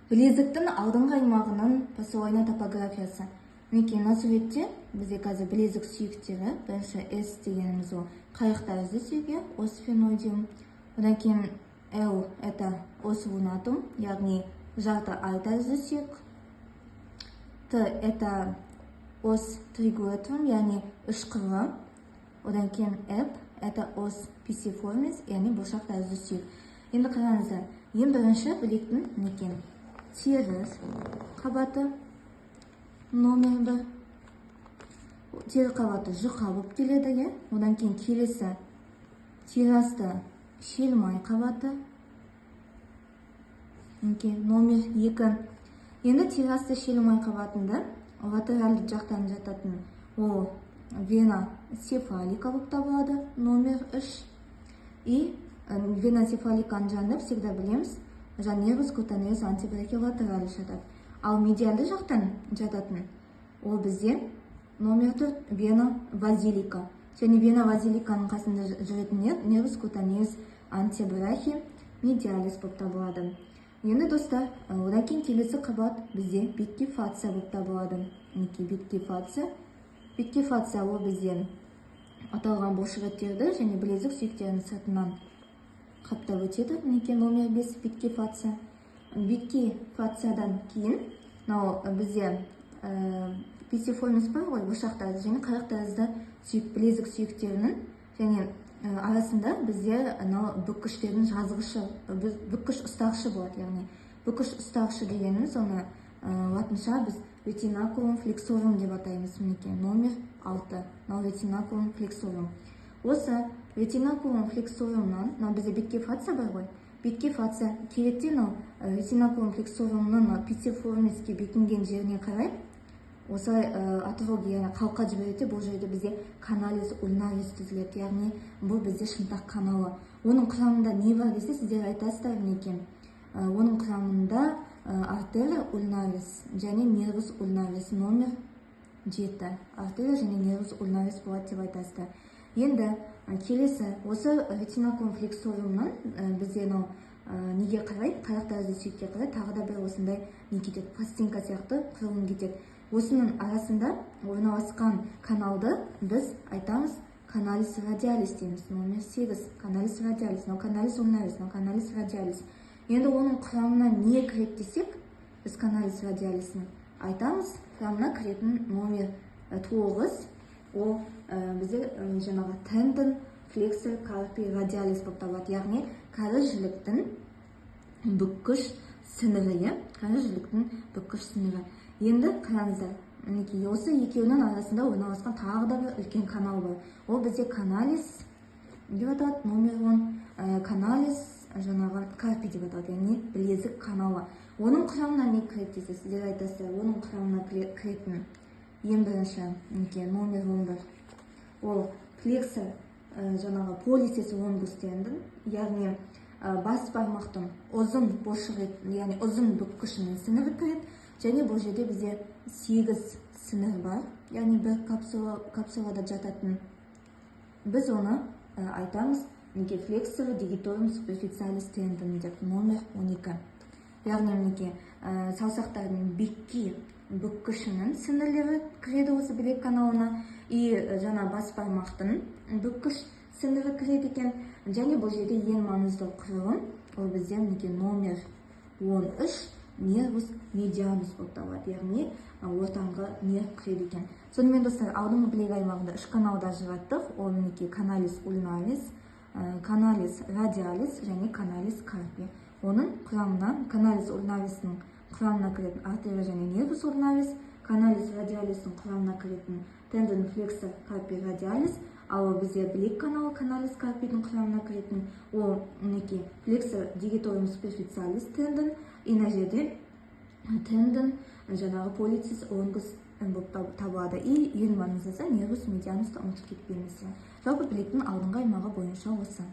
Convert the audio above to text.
Білезіктің алдыңғы аймағының послойный топографиясы. Мінекей, мына суретте бізде қазір білезік сүйектері. Бірінші S дегеніміз ол қайық тәрізді сүйек, иә, os sphenoideum. Одан кейін L — это os lunatum, яғни жарты ай тәрізді сүйек. Т — это os triquetrum, яғни үш қырлы. Одан кейін П — это os pisiformis, яғни бұршақ тәрізді сүйек. Енді қараңыздар, ең бірінші білектің, мінекей, тері қабаты номер 1. Тері қабаты жұқа болып келеді, иә. Одан кейін келесі тері асты шелмай қабаты, мінекей, номер 2. Енді тері асты шелмай қабатында латеральды жақтан жататын ол вена цефалика болып табылады, номер 3. И вена цефаликаның жанында, всегда білеміз, жаңа нервус cutaneus antebrachii lateralis жатады. Ал медиалды жақтан жататын ол бізде номер 4, вена вазилика, және вена вазиликаның қасында жүретін нервус cutaneus antebrachii medialis болып табылады. Енді, достар, одан кейін келесі қабат бізде беткі фасция болып табылады. Мінекей, беткі фасция. Беткі фасция ол бізде аталған бұлшықеттерді және білезік сүйектерінің сыртынан қаптап өтеді. Мінекей, номер 5, беткі фасция. Беткі фасциядан кейін мынау бізде писиформис бар ғой, бұршақ тәрізді және қайық тәрізді сүйек, білезік сүйектерінің және арасында бізде мынау бүккіштердің жазғышы, бүккіш ұстағышы болады. Яғни бүккіш ұстағышы дегеніміз, оны латынша біз retinaculum flexorum деп атаймыз. Мінекей, номер 6, мынау retinaculum flexorum. Осы retinaculum flexorumнан мынау бізде бетке фасция бар ғой, бетке фасция келеді де, мынау retinaculum flexorumның писиформиске бекінген жеріне қарай осылай отроги, яғни қалқа жібереді де, бұл жерде бізде каналис ульнарис түзіледі, яғни бұл бізде шынтақ каналы. Оның құрамында не бар десе, сіздер айтасыздар, мінекей, оның құрамында артерия ульнарис және нервус ульнарис, номер 7, артерия және нервус ульнарис болады деп айтасыздар. Енді келесі осы retinaculum flexorumнан бізде мынау неге қарай, қайық тәрізді сүйекке қарай тағы да бір осындай не кетеді, пластинка сияқты құрылым кетеді. Осының арасында орналасқан каналды біз айтамыз, каналис радиалис дейміз, номер 8, каналис радиалис. Мынау каналис ульнарис, мынау каналис радиалис. Енді оның құрамына не кіреді десек, біз каналис радиалисін айтамыз, құрамына кіретін номер 9, ол бізде жаңағы tendon flexor carpi radialis болып табылады, яғни кәрі жіліктің бүккіш сіңірі, иә, кәрі жіліктің бүккіш сіңірі. Енді қараңыздар, мінекей, осы екеуінің арасында орналасқан тағы да бір үлкен канал бар. Ол бізде каналис деп аталады, номер 10, каналис жаңағы карпи деп аталады, яғни білезік каналы. Оның құрамына не кіреді десе, сіздер айтасыздар, оның құрамына кіретін ең бірінші, мінекей, номер 11, ол flexor жаңағы pollicis longus tendon, яғни бас бармақтың ұзын бұлшық ет, яғни ұзын бүккішінің сіңірі кіреді. Және бұл жерде бізде сегіз сіңір бар, яғни бір капсулада жататын. Біз оны айтамыз, мінекей, flexor digitorum superficialis tendon деп, номер 12. Яғни мінекей, саусақтардың беткі бүккішінің сіңірлері кіреді осы білек каналына и жаңа бас бармақтың бүккіш сіңірі кіреді екен. Және бұл жерде ең маңызды құрылым ол бізде, мінекей, номер 13, нервус медианус болып табылады, яғни ортаңғы нерв кіреді екен. Сонымен, достар, алдыңғы білек аймағында үш каналды ажыраттық. Ол, мінекей, каналис ульнарис, каналис радиалис және каналис карпи. Оның құрамына, каналис ульнаристің құрамына кіретін артерия және нервус ульнарис, каналис радиалистің құрамына кіретін tendon flexor carpi radialis, ал бізде білек каналы, каналис карпидің құрамына кіретін ол, мінекей, flexor digitorum superficialis tendon и мына жерде tendon жаңағы pollicis longus болып табылады. И ең маңыздысы, нервус медианусты ұмытып кетпейміз. Жалпы білектің алдыңғы аймағы бойынша осы.